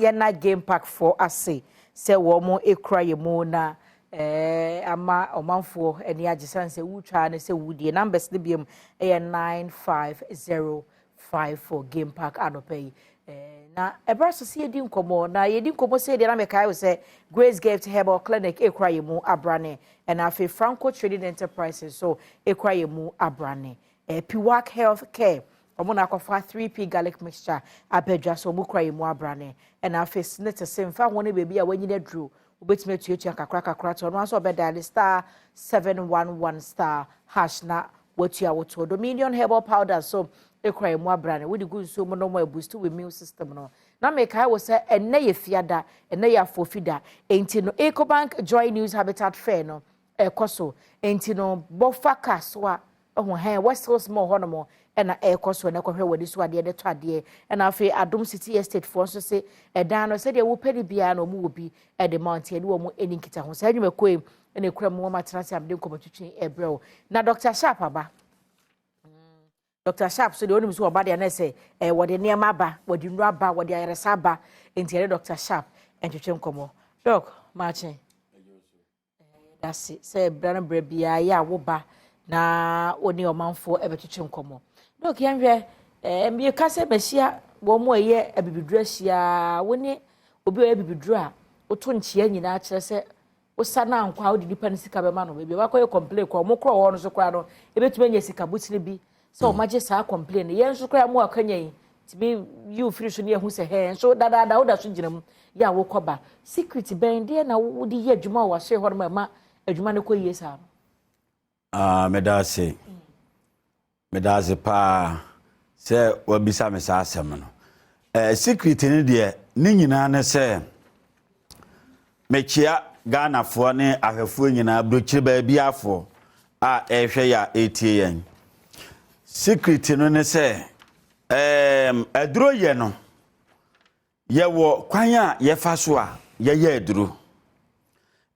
Yɛna Game Park foɔ ase sɛ wɔn ekura yɛn mu na ama ɔmanfoɔ ani agye san sɛ wotwa ne sɛ wudie. Numbers ne biom ɛyɛ 95054. Game Park anɔpɛ yi na ɛbɛrɛ so sɛ yɛdi nkɔmmɔ, na yɛdi nkɔmmɔ sɛ deɛ na mekae wo sɛ Grace Gift Herbal Clinic ekura yɛn mu abrane, ɛna afei Franco Trading Enterprises so ekura yɛn mu abrane, Piwak Health Care, ɔmo na akɔfa 3P garlic mixture abɛdwa so, ɔmo kura yɛn mu abrane, ɛna afei snit se mfa ho ne beebi a wanyina duro, wobɛtumi atuatua kakra kakra to ɔno nso ɔbɛdial *711*# na watua wotoɔ. Dominion Herbal Powder so ekura yɛn mu abrane, wode gu nsuo mu no mu aboost wo immune system no. Na mekae wɔ sɛ ɛnnɛ yɛ fiada, ɛnnɛ yɛ afɔfida, enti no Ecobank Joy News Habitat Fair no ɛkɔ so, enti no bɔfa kaa so a ɛho hɛn West Hills Mall hɔnom ɛna ɛrekɔ so, ɛna ɛkɔhwɛ w'ani so adeɛ de tɔ adeɛ. Ɛna afei Adom City Estate foɔ nso se ɛdan no sɛdeɛ wopɛ no biara na ɔmo wɔ bi ɛde ma nti ɛne wɔn ani nkita ho. Saa nnwumakuo yi ɛna ekura mu wɔn atena ase amede nkɔmɔ twitwi ɛbrɛ wo. Na Dr Sharp aba. Dr Sharp so deɛ, onim so ɔba deɛ, na sɛ wɔde nneɛma aba, wɔde nnuro aba, wɔde ayaresa aba, nti ɛne Dr Sharp ntwitwi nkɔmɔ. Doc, maakye dase sɛ brɛ no brɛ biara yɛ a woba na wo ne ɔmanfoɔ ɛbɛtwitwi nkɔmɔ. Doc, yɛnhwɛ mmieka sɛ bɛhyia wɔn mu a ɛyɛ abibiduro ahyia, wo ne obi a ɔyɛ abibiduro a woto nkyea nyinaa kyerɛ sɛ wosa na nkɔ a wode nipa no sika bɛma no. Baabi a wakɔyɛ complain kɔ, ɔmo korɔ wɔ hɔ no so koraa no, ebɛtumi anya sika botiri bi sɛ ɔmo agye saa complain no. Yɛn nso koraa mu akanya yi tumi yi ofiri so ne yɛhu sɛ hɛn nso dadaada woda so gyina mu yɛ a wokɔ ba. Secret bɛn deɛ na wode yɛ adwuma wɔ wasoɛ hɔ no ma ɛma adwuma no kɔ yie saa no? Ah, meda ase, meda ase paa sɛ wabisa me saa asɛm no. Secret no deɛ ne nyinaa ne sɛ mekyia Ghanafoɔ ne ahwɛfoɔ nyinaa, burokyire baabiafoɔ a ɛrehwɛ yɛ a ɛretie yɛn. Secret no ne sɛ aduro yɛ no, yɛwɔ kwan a yɛfa so a yɛyɛ aduro,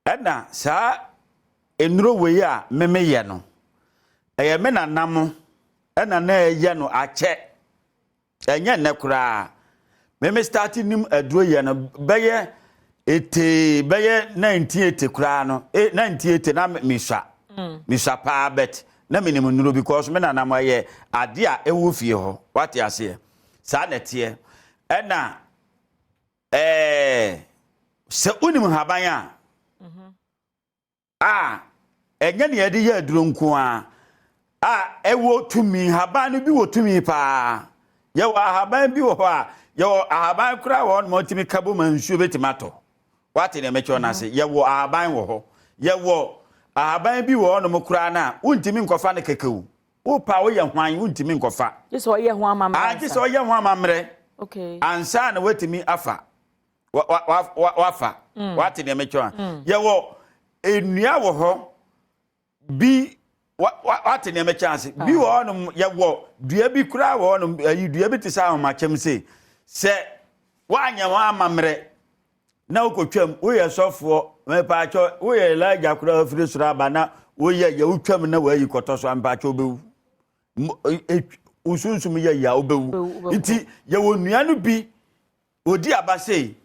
ɛna saa nnuro wei a memeyɛ no, ɛyɛ me nanam ɛna na ɛyɛ no akyɛ, ɛnyɛ nnɛ koraa. Meme start nim aduro yɛ no bɛyɛ ete bɛyɛ 1980 koraa no, 1980 na mesua, mesua paa, but na menim nnuro because me nanam ɛyɛ ade a ɛwɔ fie hɔ. Wate aseɛ? Saa na ɛteɛ. Ɛna sɛ wonim haban a ɛnyɛ nea yɛde yɛ aduro nko a a ɛwɔ tumi. Haban no bi wɔ tumi paa. Yɛwɔ ahaban bi wɔ hɔ a, yɛwɔ ahaban koraa wɔ hɔ nom a ɔtumi ka bɔ ma nsuo bɛtumi atɔ. Wate nea mɛkyerɛ no ase? Yɛwɔ ahaban wɔ hɔ, yɛwɔ ahaban bi wɔ hɔ nom koraa no a wontumi nkɔfa no kɛkɛ o. Wopa woyɛ hwan, wontumi nkɔfa. Gye sɛ ɔyɛ ho amammerɛ. Agye sɛ ɔyɛ ho amammerɛ ansa na woatumi afa wafa. Wate nea mɛkyerɛ a? Yɛwɔ nnua wɔ hɔ bi, wate nea mɛkyerɛ ase? Bi wɔ hɔnom, yɛwɔ dua bi koraa wɔ hɔnom, ayi dua bi te sɛ ahomakyɛm se sɛ woanyɛ ho amammerɛ na wokɔtwam, woyɛ sɔfoɔ, mepaakyɛ, woyɛ Elijah koraa afiri soro aba na woyɛ yɛ wotwam na woayi kɔtɔ so a, mepaakyɛ, wobɛwu. Wo sunsum yɛ yɛ a wobɛwu. Wobɛwu. Nti yɛwɔ nnua no bi odi aba sei,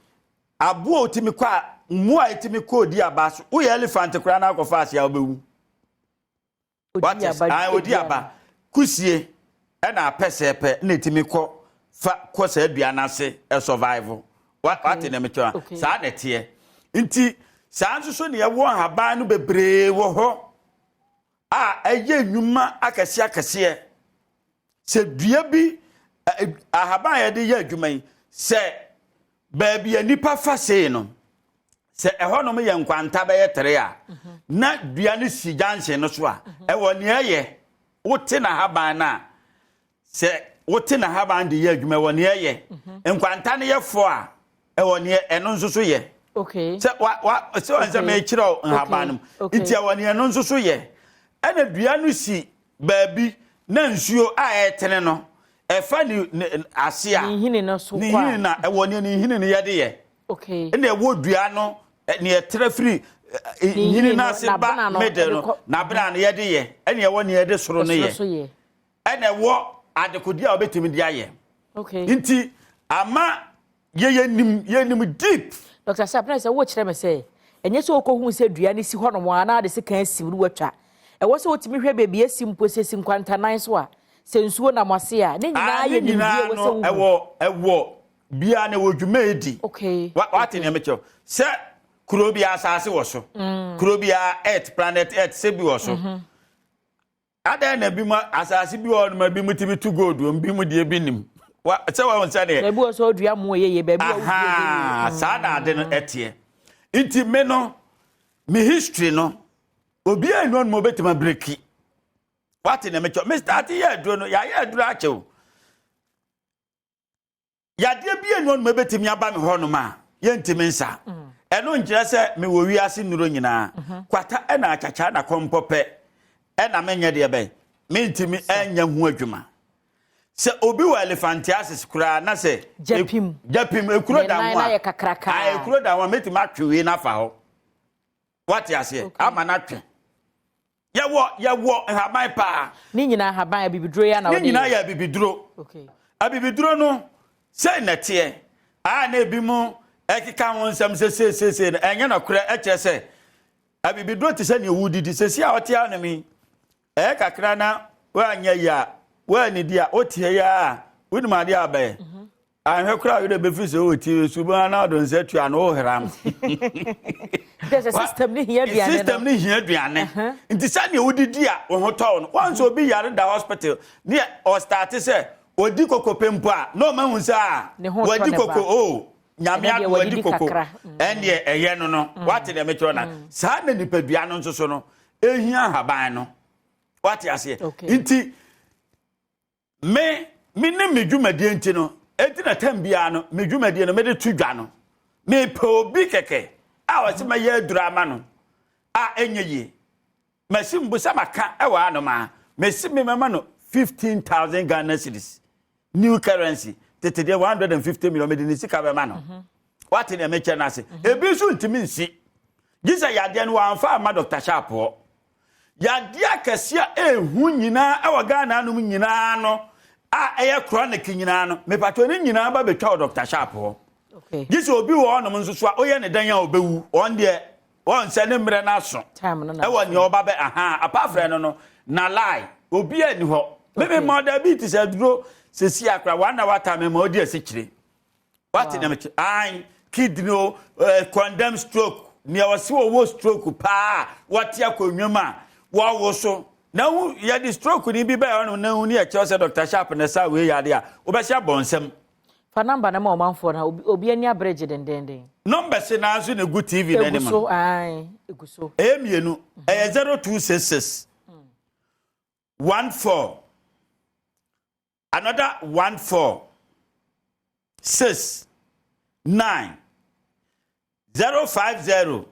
aboa a otumi kɔ a, mmoa a etumi kɔ odi aba so, woyɛ elephant koraa na akɔfa ase a, wobɛwu. Odi aba. Ah, odi aba kusie ɛna apɛsɛɛpɛ na etumi kɔ fa kɔ saa dua n'ase ɛsurvive. Wate nea mekyerɛ? Saa na ɛteɛ. Nti saa nso so nea ɛwɔ ahaban no bebree wɔ hɔ a ɛyɛ nnwuma akɛseɛ akɛseɛ. Sɛ dua bi ahaban a yɛde yɛ adwuma yi, sɛ baabi a nipa fa sei no, sɛ ɛhɔnom yɛ nkwanta bɛyɛ tere a, na dua no si junction no so a, ɛwɔ nea ɛyɛ. Wote n'ahaban no a, sɛ wote n'ahaban de yɛ adwuma, ɛwɔ nea ɛyɛ. Nkwanta no yɛ fɔ a, ɛwɔ nea ɛno nso so yɛ. Sɛ wa wa sɛ wɔn sɛ mekyerɛw nhaban no mu. Nti ɛwɔ nea ɛno nso so yɛ. Ɛna dua no si baabi na nsuo a ɛtene no ɛfa ne ase a, ne nhini no so ne kɔ a. Nhini na ɛwɔ nea ne nhini no yɛde yɛ. Ɛna ɛwɔ dua no nea ɛtrɛ firi Ne nhini nhini no no, ase ba n'abena no, middle ɛde no, n'abena no yɛde yɛ, ɛna ɛwɔ nea yɛde soro no ɛsoro yɛ. So yɛ. Ɛna ɛwɔ adekodeɛ a wɔbɛtumi de ayɛ. Nti ama Yɛyɛ nim, yɛnim deep. Dr. Sharp, na sɛ wokyerɛ me sɛ ɛnyɛ sɛ wokɔhu sɛ dua no si hɔnom a na ade sekan asi no watwa. Ɛwɔ sɛ wotumi hwɛ baabi asi mpo, sɛ si nkwantanan so a, sɛ nsuo nam ase a, ne nyinaa Ah, yɛ ne nimdeɛ nyinaa wɔ sɛ no wohu. Ɛwɔ biara na ɛwɔ dwuma edi. Wate nea mekyerɛ sɛ kuro bi asase wɔ so, kuro bi a earth, planet Earth, sɛ bi wɔ so. Adan na bi mu asase bi wɔ hɔ nom a bi mu tumi tu gold wɔ mu, bi mu deɛ bi nim sɛ wɔn sɛ deɛ Baabi wɔ sɛ ɔdua mo yɛ yie, baabi wɔ wodua Aha, yɛ. saa na ade no ɛteɛ. Nti me no, me history no, obiara nnu ɔnom obɛtumi abreak. Wate nea mekyerɛ? Me start yɛ aduro no, yɛayɛ aduro akyɛw. Yadeɛ bi enu ɔnom ebɛtumi aba me hɔnom a yɛntumi nsa. Ɛno nkyerɛ sɛ mewɔ wiase nnuro nyinaa. Kwata ɛna akyakya na kɔmpɔ pɛ ɛna menyɛ deɛ bɛn, mentumi ɛnyɛ ho adwuma. Sɛ obi wɔ elephantiasis koraa na sɛ Gyapim. Gyapim ekuro Ne da nan ho na a yɛ kakraka. Ah, ekuro da ho a, mɛtumi atwe wei n'afa hɔ. Wate aseɛ? Ama n'atwe. Yɛwɔ nhaban paa. Ne nyinaa haban abibiduro yi ana Ne wɔde nyinaa yɛ? Yɛ abibiduro. Abibiduro no sɛ nɛteɛ a na ebi mu ɛkeka ho nsɛm sɛ seeseesei no ɛnyɛ nɔkorɛ. Ɛkyerɛ sɛ abibiduro te sɛ nea wodidi sɛsi a ɔte anom yi, ɛyɛ kakra na woanyɛ yi a, woannidi a, wote yi a, wonim adeɛ a bɛyɛ ahwɛ koraa werɛ bɛfiri sɛ wowɔ tv so bi na wode nsa tua no wohram. Kyerɛ sɛ system ne hia aduane no. System ne hia aduane. Nti sɛnea wodidi a wo ho tɔw no, wɔn nso obi yare da hospital ne ɔstart sɛ odi koko pe mpo a, na ɔma hu sɛ a Ne ho tɔ wadi ne koko ba. o, Nyame Ɛnɛ deɛ adom wadi wadidi koko. kakra. Ɛndeɛ ɛyɛ no, wate deɛ mekyerɛ na saa na nipadua no nso so no ehia haban no. Wate aseɛ? Nti me ne me dwumadie nti no, eti na tam biara no me dwumadie no mede to dwa no, mepɛ obi kɛkɛ a ɔsɛ mɛyɛ aduro ama no a ɛnyɛ yie. Masi mbo sɛ maka ɛwɔ anom a mesi me mɛma no 15,000 Ghana cedis, new currency, tete deɛ 150 million, mede ne sika bɛma no. Wate deɛ mekyɛ no ase? Ebi nso ntumi nsi gye sɛ yadeɛ no wɔamfa ama Dr. Sharp hɔ. Yadeɛ akɛseɛ a ɛhu nyinaa ɛwɔ Ghana anom nyinaa no a ɛyɛ chronic nyinaa no, mepatɔ ne nyinaa ba bɛtwa wɔ Dr. Sharp hɔ. Gye sɛ obi wɔ hɔnom nso so a woyɛ ne dan a ɔbɛwu, ɔn deɛ wɔn sɛ ne mmerɛ no aso. Time no na ɛwɔ nea ɔba bɛ aha apart from no na lie obi ani hɔ. Mímí ma diabetes aduro sisi akora one hour time ma ɔdi asikyire. Wate nea mekyerɛ? Ayi kidney o, condemn stroke, nea ɔsi wɔwɔ stroke paa, wɔte akonnwa mu a wɔwo so na hu yɛde stroke ni bi bɛyɛ ɔno na hu ne yɛkyerɛ sɛ Dr. Sharp na sa wei yɛ ade a wobɛhyɛ abɔ nsɛm. Fa number no ma ɔmanfoɔ na obi ani abere gye dendenden. Numbers naa nso na egu TV Egu n'anim so no. Ae, egu so. Ɛyɛ mmienu, ɛyɛ 0266 14 another 14 6 9, 050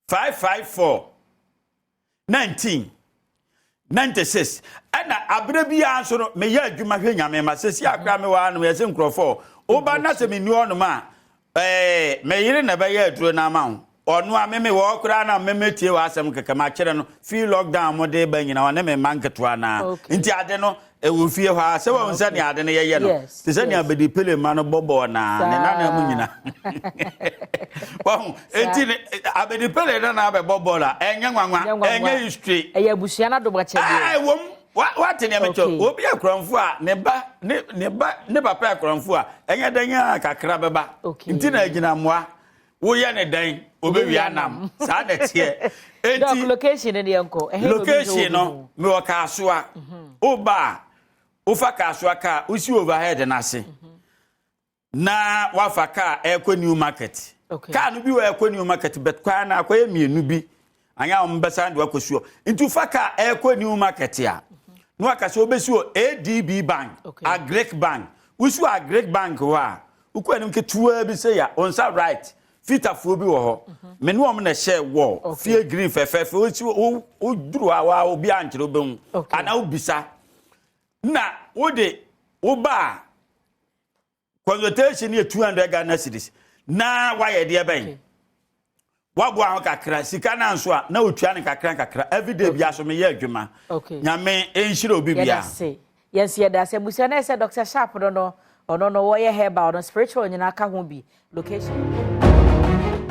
554 19 96. Ɛna abere biara nso no meyɛ adwuma hwɛ Nyame ma sɛsi akora me wɔ anom yɛsɛ nkurɔfoɔ woba na sɛ menni hɔnom a, meyere na ɛbɛyɛ aduro no ama wo. Ɔno a meme wɔ koraa na meme tie wɔ asɛm kɛkɛ makyerɛ no fii lockdown mo de ba nyina ɔne me mma nketewa naa. Nti ade no ɛwɔ fie hɔ a sɛ wɔn sɛ nea ade no yɛyɛ no te sɛ nea bɛdi pele ma no bɔbɔɔ naa ne nana mu nyina wɔn eti ne abɛdi pele no na abɛbɔ bɔɔl a ɛnyɛ nwanwa. Ɛnyɛ nwanwa. Ɛnyɛ history. Ɛyɛ abusua no adom akyɛdeɛ. Ɛɛ wɔm wate nea mekyɛ? Obi akorɔmfo a ne ba ne ba ne papa akorɔmfo a ɛnyɛ dɛn a kakra bɛba. Nti na agyina mmoa woyɛ ne dɛn obɛwia nam saa na ɛteɛ. Doc, Enti location no deɛ nkɔ ɛhe na obi nso location wɔ no, mewɔ Kaasoa. Woba a wofa Kaasoa kaa wosi overhead no ase na wafa kaa ɛrekɔ New Market. Kaa no bi wɔ ɛrekɔ New Market, but kwan no akɔyɛ mmienu bi anya wɔn bɛsan de wakɔ suo. Nti wofa kaa ɛrekɔ New Market a, na waka sɛ wobɛsi wɔ ADB Bank. Agric Bank, wosi wɔ Agric Bank hɔ a, wokɔ anim ketewa bi sɛ ya wɔn nsa right, fitafoɔ bi wɔ hɔ, me ne wɔn na ɛhyɛ wɔ fie green fɛfɛɛfɛ. Wosi wo woduru hɔ a wa obi ankyerɛ wobɛhu anaa wobisa na wode woba a consultation yɛ 200 Ghana cedis na wayɛ deɛ bɛn waboa ho kakra sika no nso a na otua no kakra kakra everyday bia so meyɛ adwuma. Nyame nhyira obi Yɛda bia. ase, yɛn nso yɛda ase. Abusua no, ɛsɛ Dr. Sharp no. Ɔno no wɔyɛ herbal no, spiritual nyinaa ka ho bi. Location.